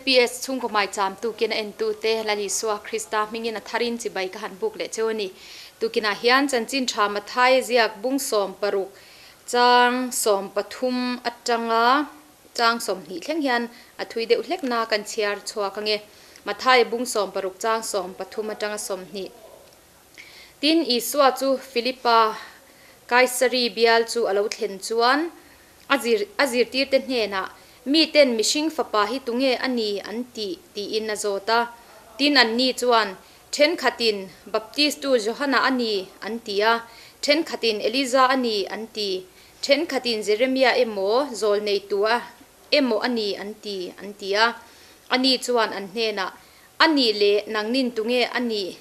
LPS chhungkaw hmaicham tukin a entute Lal Isua Krista hmingin a tharin chibai ka han buk leh cheu a ni. Tukinah hian chanchin tha Matthai ziak bung 16 chang 13 atanga chang 20 thleng hian a thui deuh hlek na kan chhiar chhuak ange. Matthai bung 16 chang 13 atanga 20. Tin, Isua chu Philipa Kaisari bial chu a lo thlen chuan a zir a zirtirte hnenah, Miten mihring fapa hi tunge a ni an tih? tiin a zawt a. Tin, anni chuan, Thenkhatin Baptistu Johana a ni an ti a, thenkhatin Eliza a ni an ti, thenkhatin Jeremia emaw zawlneitu a emaw a ni an ti, an ti a. Ani chuan an hnenah, A nih leh nangnin tunge a nih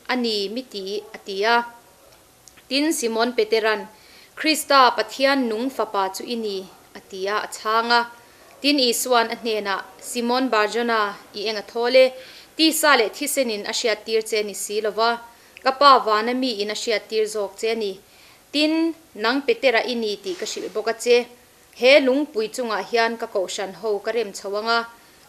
a ni mi ti? a ti a. Tin, Simon Petera'n, Krista, Pathian nung Fapa chu i ni, a ti a, a chhang a. Tin, Isua'n a hnenah, Simon Barjona, i eng a thawl e? Tisa leh thisenin a hriattir che ni si lo va, ka Pa vana miin a hriattir zawk che a ni. Tin, nang Petera i ni tih ka hrilh bawk a che. He lungpui chungah hian ka kohhran ho ka rem chho ang a,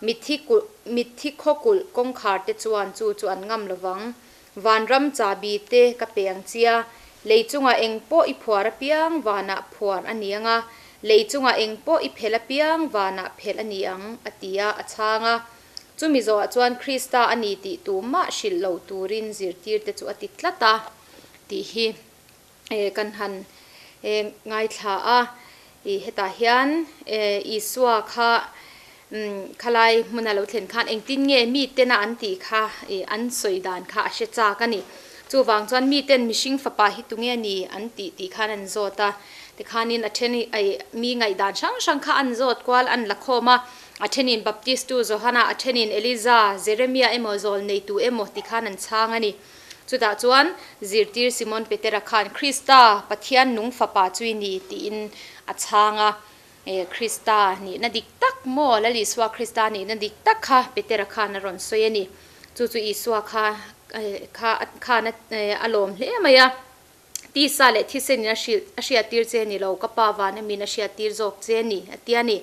mitthi kulh, mitthi khaw kulh kawngkhar te chuan chu chu an ngam lo vang. Vanram chabi te ka pe ang chia, lei chungah eng pawh i phuar apiang vanah phuar a ni ang a, lei chungah eng pawh i phelh apiang vanah phelh a ni ang, a ti a, a chhang a. Chumi zawhah chuan Krista a ni tih tumah hrilh lo turin zirtirte chu a ti tlat a, tih hi. kan han ngaithla a, ih hetah hian Isua kha khalai hmuna lo thlen khan engtin nge miten a an tih kha ih an sawi dan kha a hre chak a ni. Chuvang chuan miten mihring fapa hi tunge ni an tih tih khan an zawt a, tikhanin a then ih mi ngaihdan hrang hrang kha an zawt kual an la khawm a, a thenin Baptistu Johana, a thenin Eliza, Jeremia emaw zawl neitu emaw tikhan an chhang a ni. Chutah chuan zirtir Simon Petera khan Krista, Pathian nung Fapa chu i ni tiin a chhang a. Krista nihna dik tak maw, Lal Isua Krista nihna dik tak kha Petera khan a rawn sawi a ni. Chu chu Isua kha kha khan a lawm hle mai a. Tisa leh thisenin a hrilh a hriattir che ni lo, ka Pa vana min a hriattir zawk che ni, a ti a ni.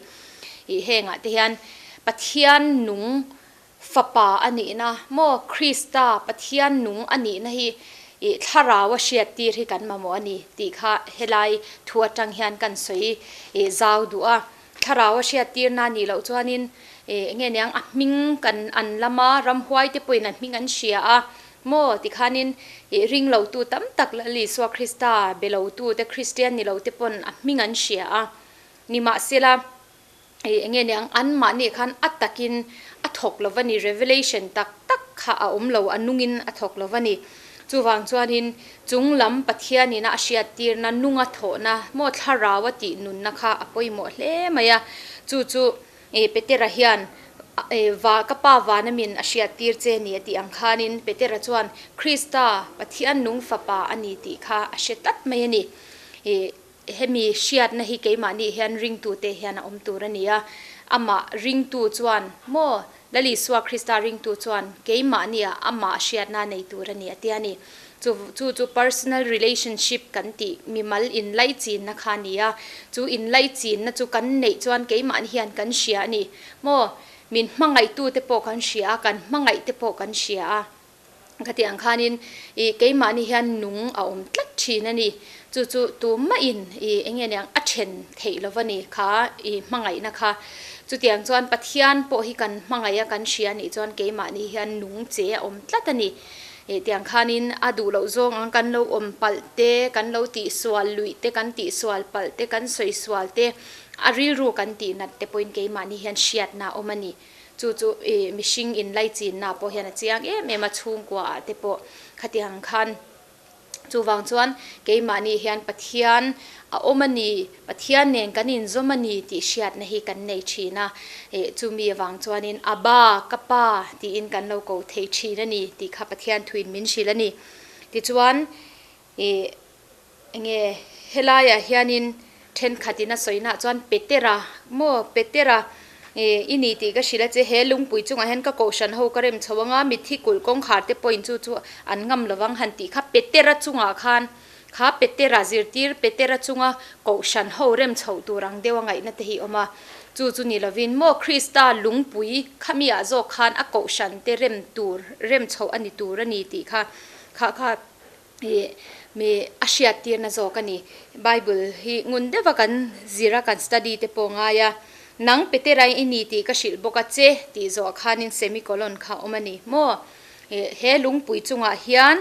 Ih hengah te hian Pathian nung Fapa a nihna maw Krista Pathian nung a nihna hi ih thlarau a hriattir hi kan mamawh a ni tih kha helai thu atang hian kan sawi ih zau duh a. Thlarau a hriattirna a nih loh chuanin ih enge niang a hming kan an lam a, ramhuai te pawhin an hming an hria a maw tikhanin ih ring lotu tam tak Lal Isua Krista be lotu te Kristian ni lo te pawn a hming an hria a. Nimahsela. Hei enge niang an mahni khan a takin a thawk lo va ni, revelation tak tak kha a awm lo, a nungin a thawk lo va ni. Chuvang chuanin chung lam Pathianina a hriattirna nunga thawhna maw thlarau a tih nunna kha a pawimawh hle mai a. Chu chu Petera hian va ka pa vana min a hriattir che ni a tih ang khanin Petera chuan Krista Pathian nung fapa a ni tih kha a hre tlat mai a ni. Hemi hriatna hi keimahni hian ringtute hian a awm tur a ni a, amah ringtu chuan maw Lal Isua Krista ringtu chuan keimahnia amah hriatna nei tur a ni a tia ni. Chu chu chu personal relationship kan tih mimal inlaichinna kha a ni a, chu inlaichinna chu kan neih chuan keimahni hian kan hria a ni maw, min hmangaihtute pawh kan hria a, kan hmangaihte pawh kan hria a. Ka tih ang khanin ih keimahni hian nung a awm tlat thin a ni. Chu chu tumahin ih eng nge niang a then theih lo va ni kha ih hmangaihna kha. Chutiang chuan Pathian pawh hi kan hmangaih a kan hria nih chuan keimahni hian nung che a awm tlat a ni. Ih tiang khanin a duh loh zawng ang kan lo awm palh te, kan lo tihsual luih te, kan tihsual palh te, kan sawi sual te, a rilru kan tihnat te pawhin keimahni hian hriatna a awm a ni. Chu chu ih mihring inlaichinna pawh hian a chiang em em a, chhungkua ah te pawh khatiang khan chuvang chuan keimahni hian Pathian a awm a ni, Pathian nen kan inzawm a ni tih hriatna hi kan nei thin a, ih chumi avang chuanin Abba, ka pa tiin kan lo ko thei thin a ni tih kha Pathian thuin min hrilh a ni. Tichuan ih Enge helaiah hianin thenkhatin a sawinaah chuan Petera maw Petera ih i ni tih ka hrilh a che, he lungpui chungah hian ka kohhran ho ka rem chho anga mitthi kulh kawngkhar te pawhin chu chu an ngam lovang han tih kha Petera chungah khan kha Petera zirtir Petera chunga kohhran ho rem chhoh tur ang deuh a ngaihna te hi a awm a. Chu chu ni lovin maw Krista lungpui khami ah zawk khan a kohhran te rem tur, rem chhoh a ni tur a ni tih kha kha kha ih mi a hriat tirna zawk a ni. Bible hi ngun deuha kan zir a, kan study te pawh ngai a, nang Petera i ni tih ka hrilh bawk a che tih zawh khanin semicolon kha a awm a ni maw. He lungpui chungah hian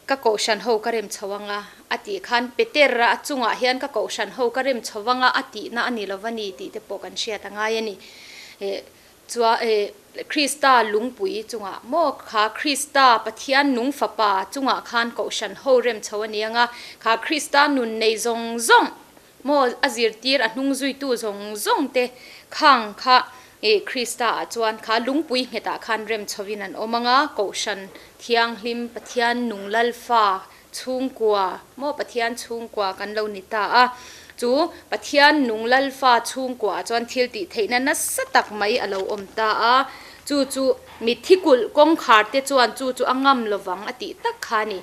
ka kohhran ho ka rem chho anga a tih khan Petera a chungah hian ka kohhran ho ka rem chho anga a tihna a ni lo va ni tih te pawh kan hriat a ngai a ni. Chua Krista lungpui chungah maw kha Krista Pathian nung fapa chungah khan kohhran ho rem chho a ni anga kha Krista nun nei zawng zawng Maw a zirtir a hnung zuitu zawng zawng te khang kha i Krista ah chuan kha lungpui nghet ah khan rem chhovin an awm anga, Kohhran Thianghlim Pathian nung Lalfa chhungkua maw Pathian chhungkua kan lo ni ta a, chu Pathian nung Lalfa chhungkua ah chuan thil tih theihna nasa tak mai a lo awm ta a, chu chu mitthi kulh kawngkhar te chuan chu chu a ngam lovang a tih tak kha a ni.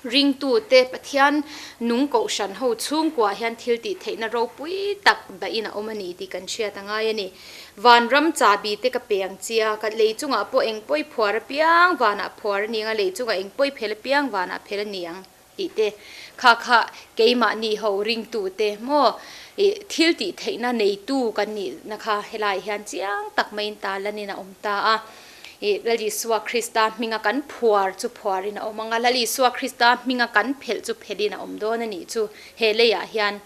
Ringtute Pathian nung kohhran ho chhungkuah hian thil tih theihna ropui tak dahin a awm a ni tih kan hriat a ngai a ni. Vanram chahbi te ka pe ang chia, ka lei chungah pawh eng pawi phuar apiang vanah phuar a ni ang a, lei chungah eng pawi phel apiang vanah phel a ni ang tih te kha kha keimahni ho ringtute maw ih thil tih theihna neitu kan nihna kha helaiah hian chiang tak maiin talanin a awm ta a. Ih, Lal Isua Krista hminga kan phuar chu phuarin a awm ang a, Lal Isua Krista hminga kan phelh chu phelhin a awm dawn a nih chu he leiah hian.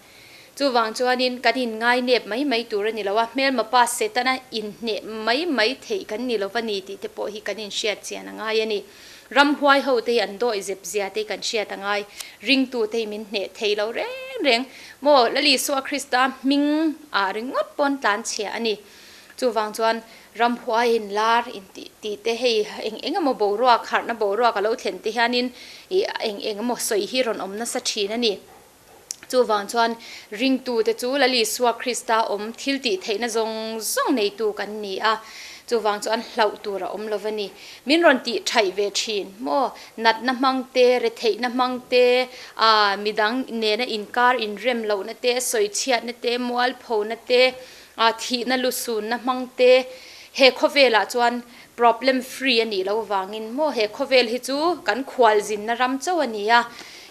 Chuvang chuanin kan inngai nep mai mai tur a ni lo a, hmelma pa Setana inhneh mai mai theih kan ni lo va ni tih te pawh hi kan inhriat chian a ngai a ni. Ramhuai ho te hi an dawi zep zia te hi kan hriat a ngai. Ringtu te hi min hneh thei lo reng reng. Maw, Lal Isua Krista hming ah ringawt pawn tlanchhia a ni. Chuvang chuan ramhuai in lar in tih tih te hei eng eng emaw boruak harhna boruak a lo thlen te hianin ih eng eng emaw sawi hi rawn awm nasa thin a ni. Chuvang chuan ringtute chu Lal Isua Krista awm thil tih theihna zawng zawng neitu kan ni a, chuvang chuan hlauh tur a awm lo va ni. Min rawn tih thaih ve thin maw? Natna hmang te, retheihna hmang te, ah midang nena inkar inrem lohna te, sawichhiatna te, mualphona te, A thihna lusunna hmang te he khawvelah chuan problem free a nih loh vangin maw he khawvel hi chu kan khualzinna ram chauh a ni a,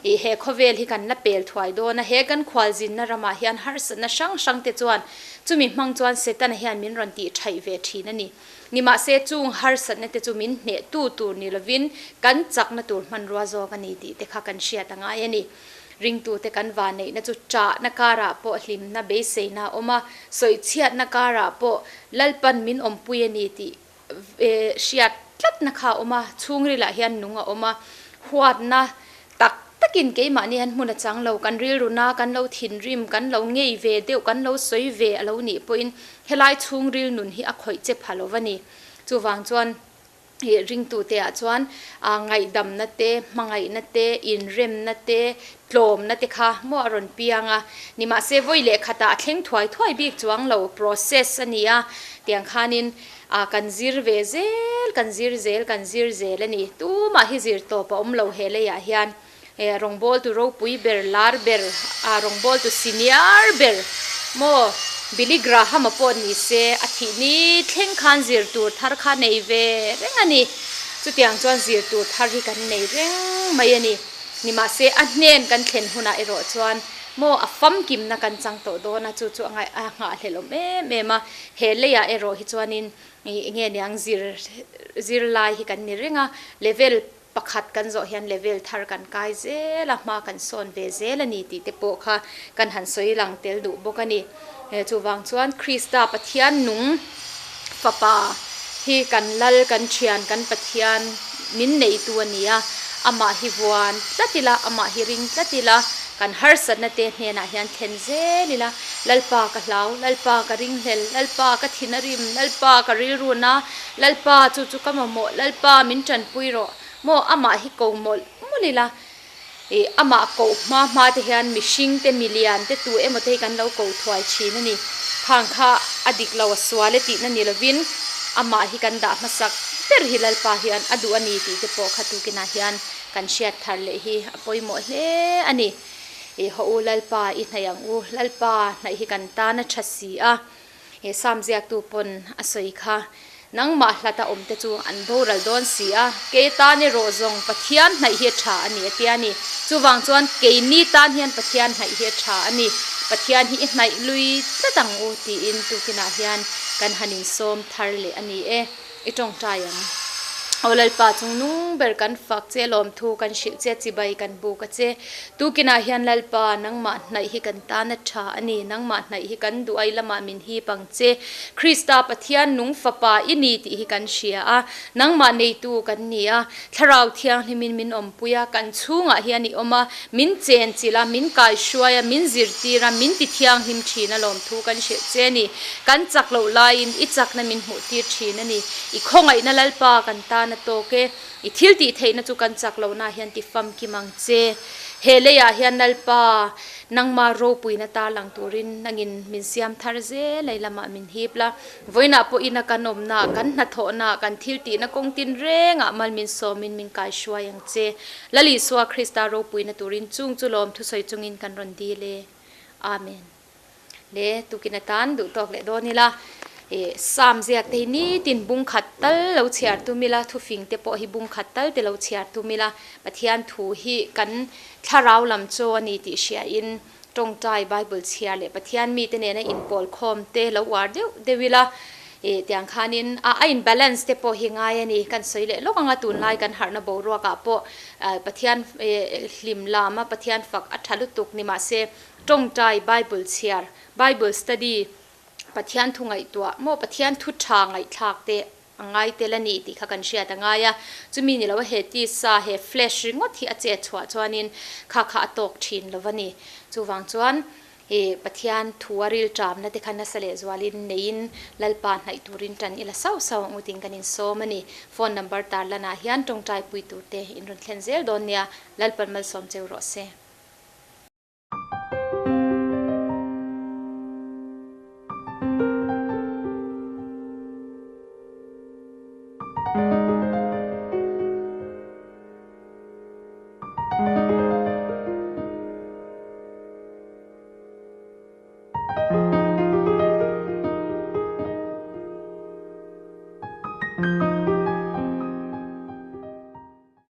ih he khawvel hi kan la pel thuai dawn a, he kan khualzinna ramah hian harsatna hrang hrang te chuan chumi hmang chuan Setana hian min rawn tih thaih ve thin a ni. Nimahse chung harsatna te chu min hneh tu tur ni lovin kan chakna tur hmanrua zawk a ni tih te kha kan hriat a ngai a ni. Ringtute kan vanneihna chu ṭahna karah pawh hlimna beiseina a awm a, sawichhiatna karah pawh Lalpan min awmpui a ni tih hriat tlatna kha a awm a, chhungrilah hian nung a awm a, huatna tak takin keimahni hian hmun a chang lo, kan rilruna kan lo thinrim, kan lo ngei ve deuh, kan lo sawi ve a lo nih pawhin helai chhungril nun hi a khawih che pha lo va ni. Chuvang chuan. Ih ringtute ah chuan ngaihdamna te, hmangaihna te, inremna te, tlawmna te kha maw a rawn piang a. Nimahse vawi leh khatah a thleng thuai thuai bik chuang lo, process a ni a, tiang khanin kan zir ve zel, kan zir zel, kan zir zel a ni. Tumah hi zir tawp a awm lo he leiah hian. Rawngbawltu ropui ber, lar ber, rawngbawltu senior ber maw Billy Graham-a pawh ni se, a thih ni thleng khan zir tur thar kha nei ve reng a ni. Chutiang chuan zir tur thar hi kan nei reng mai a ni. Nimahse, a hnen kan thlen hunah erawh chuan maw a famkimna kan chang tawh dawn a, chu chu a nghahhlelh awm em em a. He leiah erawh hi chuanin enge niang zir zirlai hi kan ni reng a, level Pakhat kan zawh hian level thar kan kai zel a, hma kan sawn ve zel a ni tih te pawh kha kan han sawi lang tel duh bawk a ni. Chuvang chuan Krista Pathian nung Fapa hi kan Lal, kan Thian, kan Pathian min neitu a ni a, amah hi vuan tlat ila, amah hi ring tlat ila, kan harsatna te hnenah hian thlen zel ila, Lalpa ka hlau, Lalpa ka ringhlel, Lalpa ka thin a rim, Lalpa ka rilruna, Lalpa chu chu ka mamawh, Lalpa min tanpui rawh maw amah hi ko mawlh mawlh ila, ih amah koh hma hma te hian mihring te milian te tu emaw te hi kan lo ko thuai thin a ni. Khang kha a dik lo a sual e tihna ni lovin amah hi kan dah hmasak ber hi Lalpa hian a duh a ni tih te pawh kha tukinah hian kan hriat thar leh hi a pawimawh hle a ni. Ih haw u Lalpa i hnaih ang u, Lalpa hnaih hi kan tan a tha si a. He Sam ziaktu pawn a sawi kha, Nangmah hlata awmte chu an boral dawn si a, kei tan erawh zawng Pathian hnaih hi a tha a ni a ti a ni. Chuvang chuan keini tan hian Pathian hnaih hi a tha a ni. Pathian hi i hnaih lui tlat ang u tiin tukinah hian kan han insawm thar leh a ni e. I tawngtai ang. Aw Lalpa chung nung ber kan fak che, lawmthu kan hrilh che, chibai kan buk a che. Tukinah hian Lalpa, nangmah hnaih hi kan tan a tha a ni, nangmah hnaih hi kan duh ai lamah min hip ang che. Krista Pathian nung fapa i ni tih hi kan hria a, nangmah neitu kan ni a, Thlarau Thianghlimin min awmpui a, kan chhungah hian i awm a, min chen chilh a, min kaihruai a, min zirtir a, min ti thianghlim thin a lawmthu kan hrilh che a ni. Kan chak loh laiin i chakna min hmuh tir thin a ni. I khawngaihna Lalpa kan tan a tawk e. I thil tih theihna chu kan chak lohna hian ti famkim ang che. He leiah hian Lalpa, nangmah ropuina tar lang turin nangin min siam thar zel ei lamah min hip la. Vawiinah pawh ina kan awmna, kan hnathawhna, kan thil tihna kawng tin rengah mal min sawmin min kaihruai ang che. Lal Isua Krista ropuina turin chung chu lawm thusawi chungin kan rawn dil e. Amen. Le tukin atan duh tawk leh dawn ila, ih Psalm ziak te hi nitin bung khat tal lo chhiar tum ila, thufing te pawh hi bung khat tal te lo chhiar tum ila, Pathian thu hi kan thlarau lam chaw a ni tih hriain tawngtai Bible chhiar leh Pathian mite nena inpawl khawm te lo uar deuh deuh ila, ih tiang khanin a a in balance te pawh hi ngai a ni, kan sawi leh lawk anga tunlai kan harhna boruakah pawh Pathian hlim lama Pathian fak a tha lutuk ni mahse Tawngtai, Bible chhiar, Bible study, Pathian thu ngaihtuah maw Pathian thu tha ngaihthlak te a ngai tel a ni tih kha kan hriat a ngai a. Chumi ni lo a he tisa, he flesh ringawt hi a chet chhuah chuanin kha kha a tawk thin lo va ni. Chuvang chuan i Pathian thu a rilṭamna te kha nasa leh zualin neiin Lalpa hnaih turin ṭan ila sauh sauh ang utin kan insawm a ni. Phone number tarlanah hian tawngtai pui turte in rawn thlen zel dawn nia. Lalpan malsawm cheu rawh se.